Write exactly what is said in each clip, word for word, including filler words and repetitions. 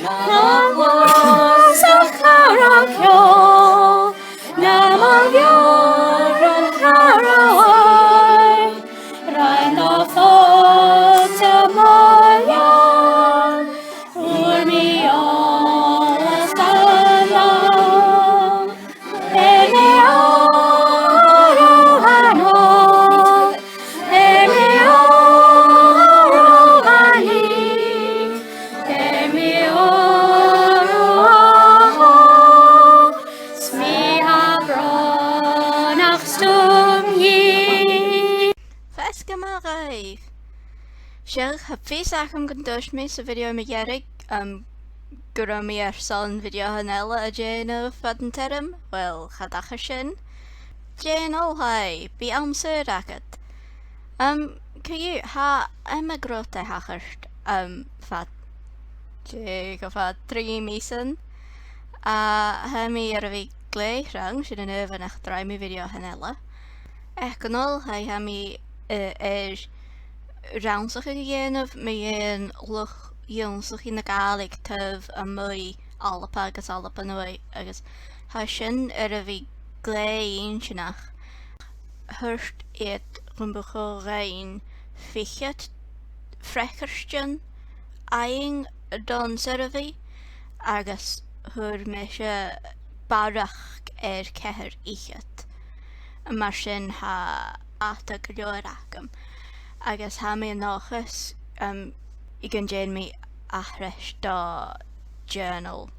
Na mo sa chara ceò, na mo bheò ron chara oidhche, rinn do phòite mo leò, fhuair mi eòlas an àm. Bheir mi orra an oidhche, bheir mi orra an oidhche, bheir mi orra an oidhche, 's mi tha brònach 's dùm dhìth. Feasgar math dhuibh. Seadh, tha fios agam gun tuirt mi sa bhideo mu dheireadh, um, gun robh mi airson bhideothan eile a dhèanamh fad an teirm. Uill, cha tachair sin. Dèan oilthigh, bidh àm saor agad. Um, co-dhiù, tha iomadh rud a' tachairt, um, fad dè, gu fad trì mìosan. A, tha mi air a bhith glè thrang, sin an adhbhar nach do rinn mi bhideothan eile. Aig an oilthigh, tha mi, eh, air rannsachadh a dhèanamh mu dheidhinn luchd-ionnsachaidh na Gàidhlig taobh a-muigh Alba agus Alba Nuadh, agus tha sin air a bhith glè inntinneach. Thuirt iad gum bu chòir dhuinn fichead freagairtean fhaighinn don suirbhidh, agus fhuair mise barrachd air ceithir fhichead. Mar sin tha dàta gu leòr agam, agus tha mi an dòchas, um, gun dèan mi aithris do journal,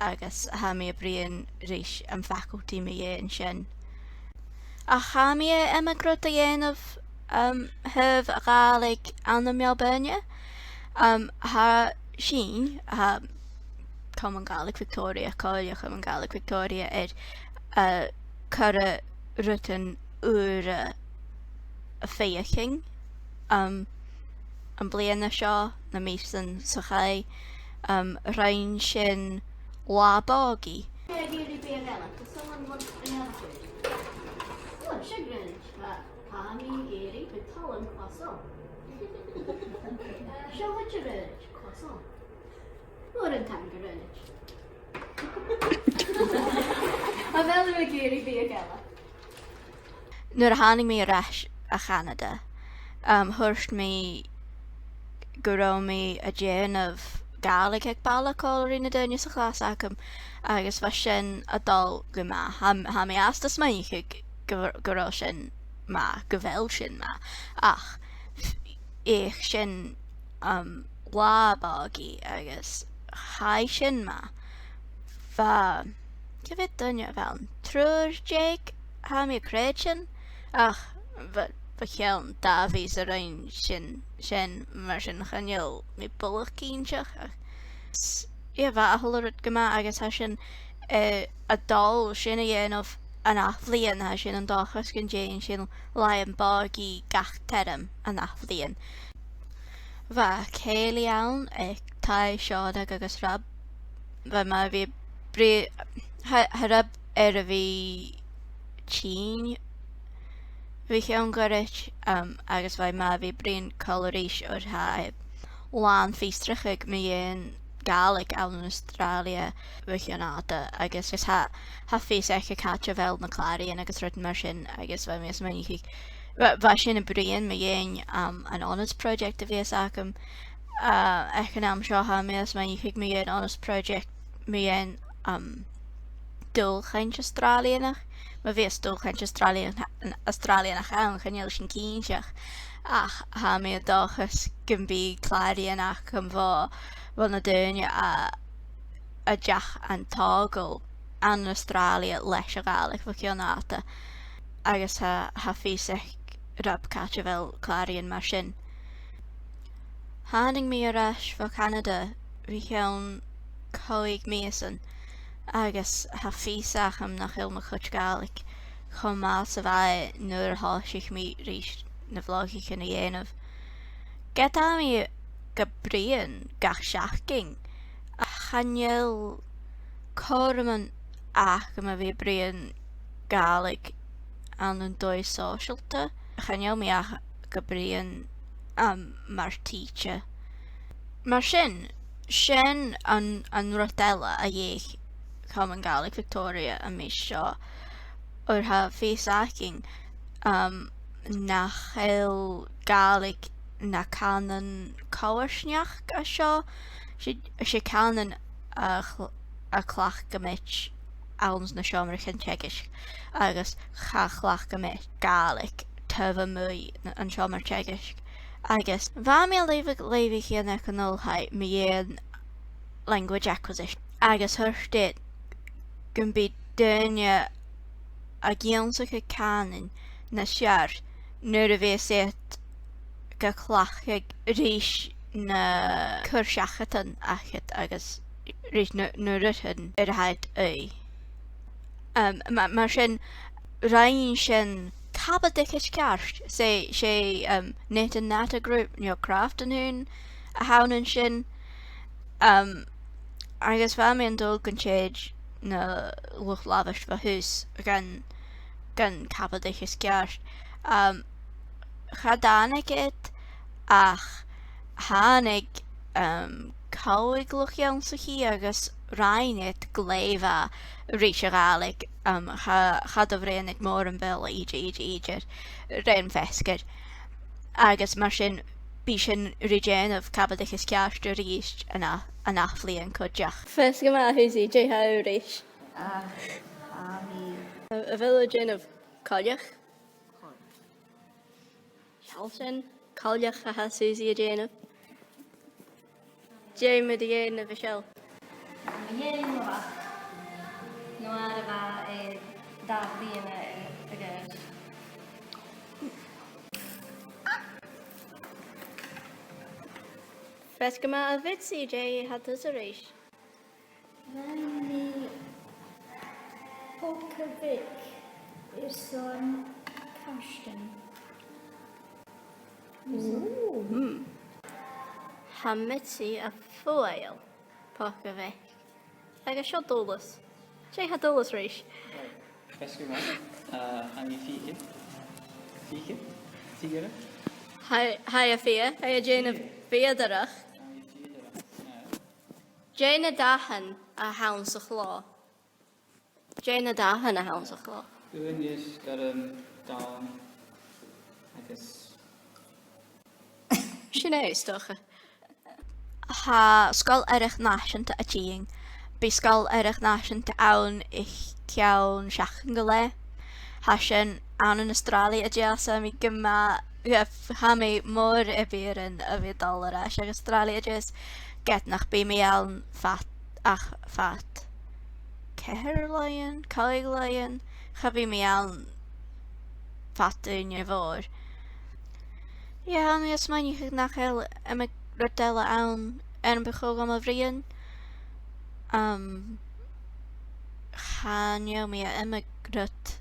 agus tha mi a' bruidhinn ris an faculty mu dheidhinn sin. Ach tha mi air iomadh rud a dhèanamh, um, thaobh a' Ghàidhlig ann am Melbourne. Um, tha sinn, tha Comann Gàidhlig Victoria, Comhairle Comann Gàidhlig Victoria air, uh, cur rudan ùra a' feuchainn, um, am bliadhna seo, na mìosan sa chaidh, um, rinn sinn latha bògaidh. Ag iarraidh biadh eile, does someone want another food? Oh, sugar in it. Tha, tha mi ag iarraidh, but tha an croissant. Seo, what sugar in it? Croissant. Mòran taing, a Raonaid. A bheil thu ag iarraidh biadh eile? Nuair a thàinig mi air ais a Chanada, um, thuirt mi gun robh mi a' dèanamh Gàidhlig aig baile còmhla ri na daoine sa chlas agam, agus bha sin a' dol gu math. Tha, tha mi fhathast a' smaoineachadh gu, gu robh sin math, gu bheil sin math. Ach, f-, fhuair sinn, um, latha bògaidh agus chaidh sin math. Bha, cia mheud duine a bh' ann? Triùir deug, tha mi a' creidsinn, ach bha, bha cheann dà mhìos a rinn sinn sin, mar sin chan eil mi buileach cinnteach, ach s-, yeah, bha a h-uile rud gu math agus tha sinn, eh, a' dol sin a dhèanamh an ath-bhliadhna, tha sinn an dòchas gun dèan sinn làithean bògaidh gach teirm an ath-bhliadhna. Bha cèilidh ann aig taigh Seonag agus Rob. Bha mi air a bhith bri-, tha, tha Rob air a bhith tinn bho chionn ghoirid, um, agus bha mi air a bhith bruidhinn còmhla ris oir tha e làn fiosrachadh mu dheidhinn Gàidhlig ann an Astràilia bho chionn fhada, agus, agus tha, tha fios aige càit a bheil na clàraidhean agus rudan mar sin, agus bha mi a' smaoineachadh, bha, bha sinn a' bruidhinn mu dheidhinn, um, an honours project a bhios agam, uh, aig an àm seo. Tha mi a' smaoineachadh mu dheidhinn honours project mu dheidhinn, um, dualchainnt Astràilianach. Ma bhios dualchainnt Astràilian-, Astràilianach ann, chan eil sinn cinnteach. Ach tha mi an dòchas gum bi clàraidhean agam bho, bho na daoine a, a deach an togail ann an Astràilia leis a' Ghàidhlig bho chionn fhada. Agus tha, tha fios aig Rob càit a bheil clàraidhean mar sin. Thàinig mi air ais bho Chanada bho chionn còig mìosan, agus tha fios agam nach eil mo chuid Gàidhlig cho math 's a bha e nuair a thòisich mi ris na vlogaichean a dhèanamh. Ged a tha mi ga bruidhinn gach seachdain, chan eil cothroman agam a bhith a' bruidhinn Gàidhlig ann an dòigh shòisealta. Chan eil mi ach ga bruidhinn, um, mar thidsear. Mar sin, Sin an, an rud eile a dh'fheuch Comann Gàidhlig Victoria am mìos seo, oir tha fios againn, um, nach eil Gàidhlig na cànan coimhearsnachd a seo. 'S e, 's e cànan a chl-, a chleachdaidh sinn anns na seòmraichean teagaisg, agus cha chleachdaidh sinn Gàidhlig taobh a-muigh na, an seòmar teagaisg. Agus bha mi a' leughadh leughaidhean aig an oilthigh mu dheidhinn language acquisition, agus thuirt iad gum bi daoine ag ionnsachadh cànain nas fheàrr nuair a bhios iad ga chleachdadh ris na cur-seachadan aca agus ris na, na rudan air a tha iad aghaidh. Um, ma-, mar sin, rinn sinn cabadaich is ceart, 's e, 's e, um, Knit and Natter Group, no Craft and Hoon, a th' ann an sin. Um, agus bha mi an dùil gun tèid na luchd-labhairt bho thùs dhan, dhan cabadaich is ceart. Um, cha tàinig iad, ach thàinig, um, còig luchd-ionnsachaidh agus rinn iad glè mhath ris a' Ghàidhlig, um, cha, cha do bhruidhinn iad mòran Beurla idir, idir, idir, rinn feasgar. Agus mar sin, bidh sinn ri dèanamh cabadaich is ceart a-rithist an a-, an ath-bhliadhna cuideachd. Feasgar math, Susie, dè tha thu ris? Ah, tha mi. A, a bheil thu a' dèanamh coileach? Seall sin, coileach a tha Susie a' dèanamh. Dè mu do dheidhinn, a Mhichelle? Mu dheidhinn mo mhac. No, air a bha e dà bhliadhna a dh'aois. Feasgar math, a Bhitsie, dè tha tusa ris? Rinn mi poca bheag airson cairtean. Ooh. Hmm. Tha Mitzi a' fuaigheal poca bheag. Agus seo Dòmhnall. Dè tha Dòmhnall ris? Right. Feasgar math. Uh, tha mi a' fighe. Fighe? Fighe? Tha, tha e a' fighe. Tha e a' dèanamh figheadaireachd. Tha mi a' figheadaireachd. Dè na dathan a th' anns a' chlò? Dè na dathan a th' anns a' chlò? Uaine, gorm, donn, agus... Sin e, is dòcha. Tha Sgoil Earrach Nàiseanta a' tighinn. Bidh Sgoil Earrach Nàiseanta ann aig ceann seachdain gu leth. Tha sin ann an Astràilia a Deas, tha mi gu math, tha mi mòr air bhioran a bhith a' dol air ais gu Astràilia a Deas, ged nach bi mi ann fad, ach fad ceithir làithean, còig làithean, cha bhi mi ann fad ùine mhòr. Yeah, tha mi a' smaoineachadh nach eil iomadh rud eile ann air am bu chòir dhomh a bhruidhinn. Um, chan eil mi air iomadh rud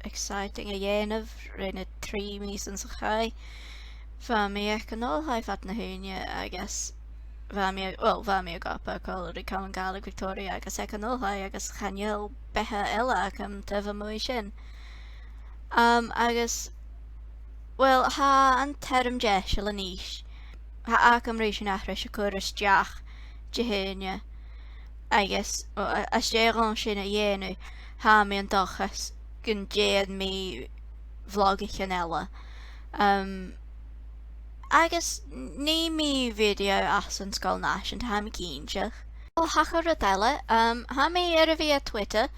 exciting a dhèanamh rè na trì mìosan sa chaidh. Bha mi aig an oilthigh fad na h-ùine agus bha mi, well, bha mi ag obair còmhla ri Comann Gàidhlig Victoria agus aig an oilthigh agus chan eil beatha eile agam taobh a-muigh sin. Um, agus, well, tha an teirm deiseil a-nis. Tha agam ri sin a-rithist a chur a-steach Dihaoine. Agus, o, a, às dèidh sin a dhèanamh, tha mi an dòchas gun dèan mi vlogaichean eile. Um, agus nì mi video às an Sgoil Nàiseanta, tha mi cinnteach. O, tha cuid rud eile, um, tha mi air a bhith air Twitter,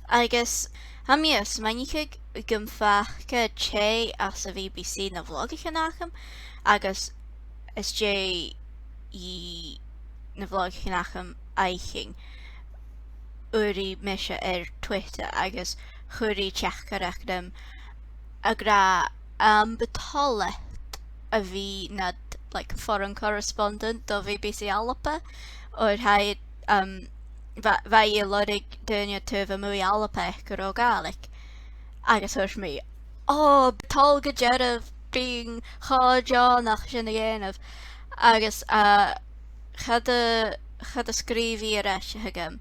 agus tha mi a' smaoineachadh gum faca tè às a' B B C na vlogaichean agam, agus às dèidh dhi na vlogaichean agam fhaicinn, fhuair i mise air Twitter agus chuir i teachdaireachd rium ag ràdh, um, bu toil leat a bhith nad, like, foreign correspondent do B B C Alba, oir tha, um, bha, bha i a' lorg daoine taobh a-muigh Alba aig an robh Gàidhlig. Agus thuirt mi, o, bu toil gu dearbh, bidh mi cho deònach sin a dhèanamh. Agus, uh, cha do, cha do sgrìobh i air ais thugam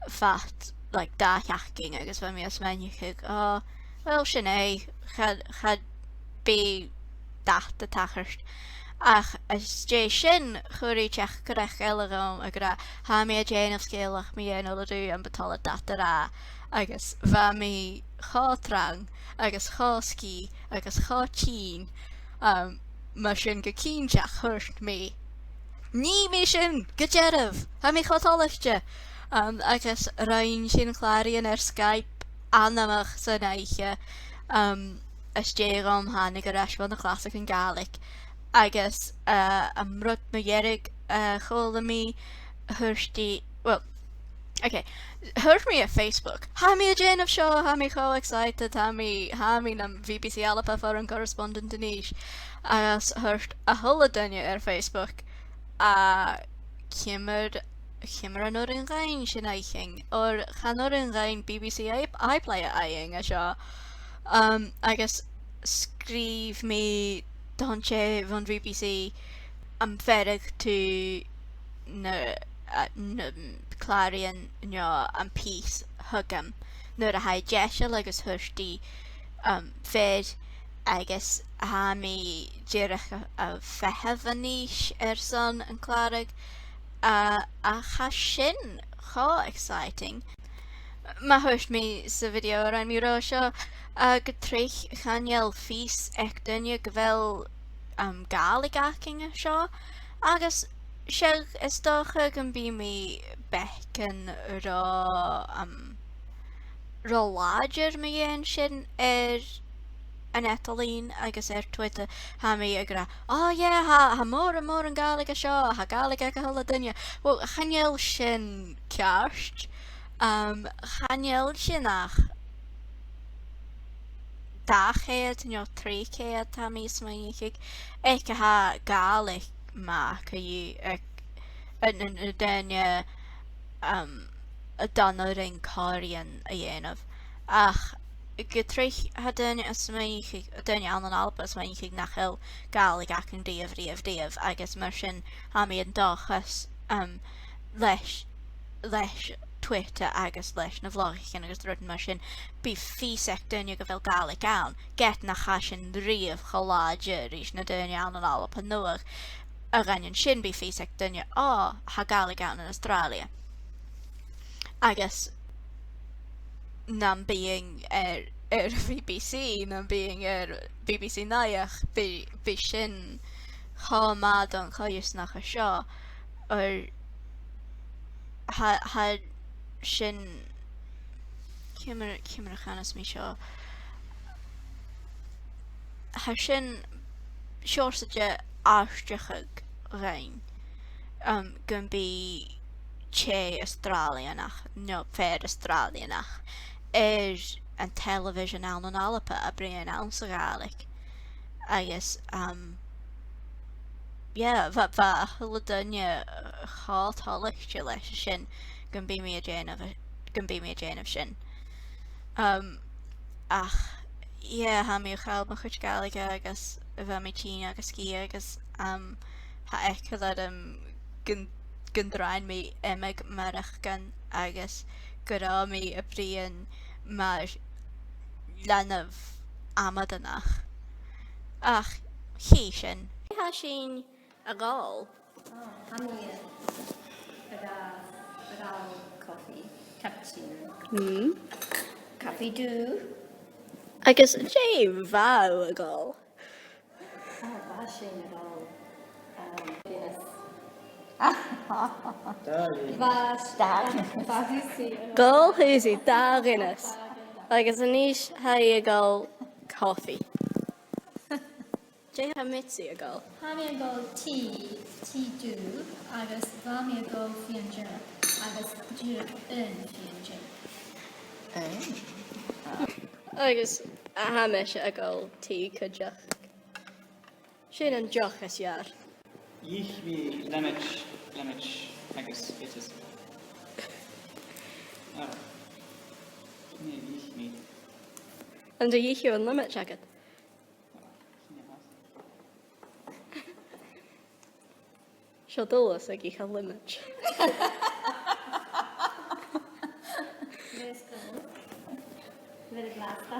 fad, like, dà sheachdain, agus bha mi a' smaoineachadh, o, well, sin e, cha, cha b' e dad a thachair. Ach às dèidh sin, chuir i teachdaireachd eile dhomh ag ràdh, "Tha mi a' dèanamh sgeulachd mu dheidhinn uile-dhù am bu toil leat dad a ràdh," agus bha mi cho trang, agus cho sgìth, agus cho tinn, um, mar sin gu cinnteach thuirt mi, "Nì mi sin gu dearbh, tha mi cho toilichte." Um, agus rinn sinn clàradh air Skype anmoch san oidhche, um, às dèidh dhomh thàinig air ais bho na clasaichean Gàidhlig. Agus, uh, an rud mu dheireadh, uh, a chuala mi, thuirt i, well, okay, thuirt mi air Facebook, "Tha mi a' dèanamh seo, tha mi cho excited, tha mi, tha mi nam B B C Alba foreign correspondent a-nis." Agus thuirt a h-uile duine air Facebook, "A, ciamar, ciamar an urrainn dhuinn sin fhaicinn, oir chan urrainn dhuinn B B C i-, iPlayer fhaighinn an seo." Um, agus sgrìobh mi dhan tè bhon B B C, "Am faireadh tu na, a, na clàraidhean no am pìos thugam?" nuair a tha i deiseil agus thuirt i, um, "Fair," agus tha mi dìreach a, a' feitheamh a-nis airson an clàradh, a, ach tha sin cho exciting. Mar a thuirt mi sa video a rinn mi ro seo, a, gu tric chan eil fios aig duine gu bheil, um, Gàidhlig againn an seo, agus 's e, is dòcha gum bi mi beagan ro, um, ro làidir mu dheidhinn sin air an eadar-lìon agus air Twitter. Tha mi ag ràdh, "Oh yeah, tha, tha mòran, mòran Gàidhlig an seo, tha Gàidhlig aig a h-uile duine." Well, chan eil sin ceart. Um, chan eil sin ach dà cheud no trì cheud, tha mi a' smaoineachadh, aig a tha Gàidhlig math aca, aig, an, an, an duine, um, a dhan urrainn còmhraidhean a dhèanamh. Ach gu tric tha daoine a' smaoineachadh, daoine ann an Alba a' smaoineachadh nach eil Gàidhlig againn riamh, riamh, riamh, agus mar sin tha mi an dòchas, um, leis, leis Twitter agus leis na vlogaichean agus rudan mar sin, bidh fios aig daoine gu bheil Gàidhlig ann, ged nach eil sin riamh cho làidir ris na daoine ann an Alba Nuadh. A dh'aindeoin sin bidh fios aig daoine, "Ò, tha Gàidhlig ann an Astràilia." Agus nam bithinn air, air B B C, nam bithinn air B B C Naidheachd, bidh, bidh sin cho math don choimhearsnachd seo, oir tha, tha sin, ciamar, ciamar a chanas mi seo? Tha sin seòrsa de àrdachadh dhuinn, um, gum bi tè Astràilianach, no fear Astràilianach, air an television ann an Alba a' bruidhinn anns a' Ghàidhlig. Agus, um, yeah, bha, bha a h-uile duine, uh, cho toilichte leis sin, gum bi mi a' dèanamh, gum bi mi a' dèanamh sin. Um, ach, yeah, tha mi a' call mo chuid Gàidhlig agus bha mi tinn agus sgìth agus, um, tha eagal orm gun, gun do rinn mi iomadh maireachdan agus gun robh mi a' bruidhinn mar leanabh amadanach. Ach, chì sinn. Tha sinn a' gabhail. Ò, tha mi a' gabh-, a' gabhail cofaidh, cappuccino. Mm. Cofaidh dubh. Agus dè bha thu a' gabhail? Ò, bha sinn a' gabhail, um, Guinness. Bha, bha thusa a' gabhail. Ghabh thusa dà Ghuinness. Agus a-nis tha i a' gabhail cofaidh. Dè tha Mitzi a' gabhail? Tha mi a' gabhail tì, tì dubh, agus bha mi a' gabhail fìon dearg, agus dìreach aon fhìon dearg. Oh. Agus tha mise a' gabhail tì cuideachd. Sin an deoch as fheàrr. Dh'ith mi leamaid, leamaid agus bitis. Ah. Sin a dh'ith mi. An do dh'ith thu an leamaid agad? Seo Dòmhnall ag ithe leamaid. Bheil e blasta?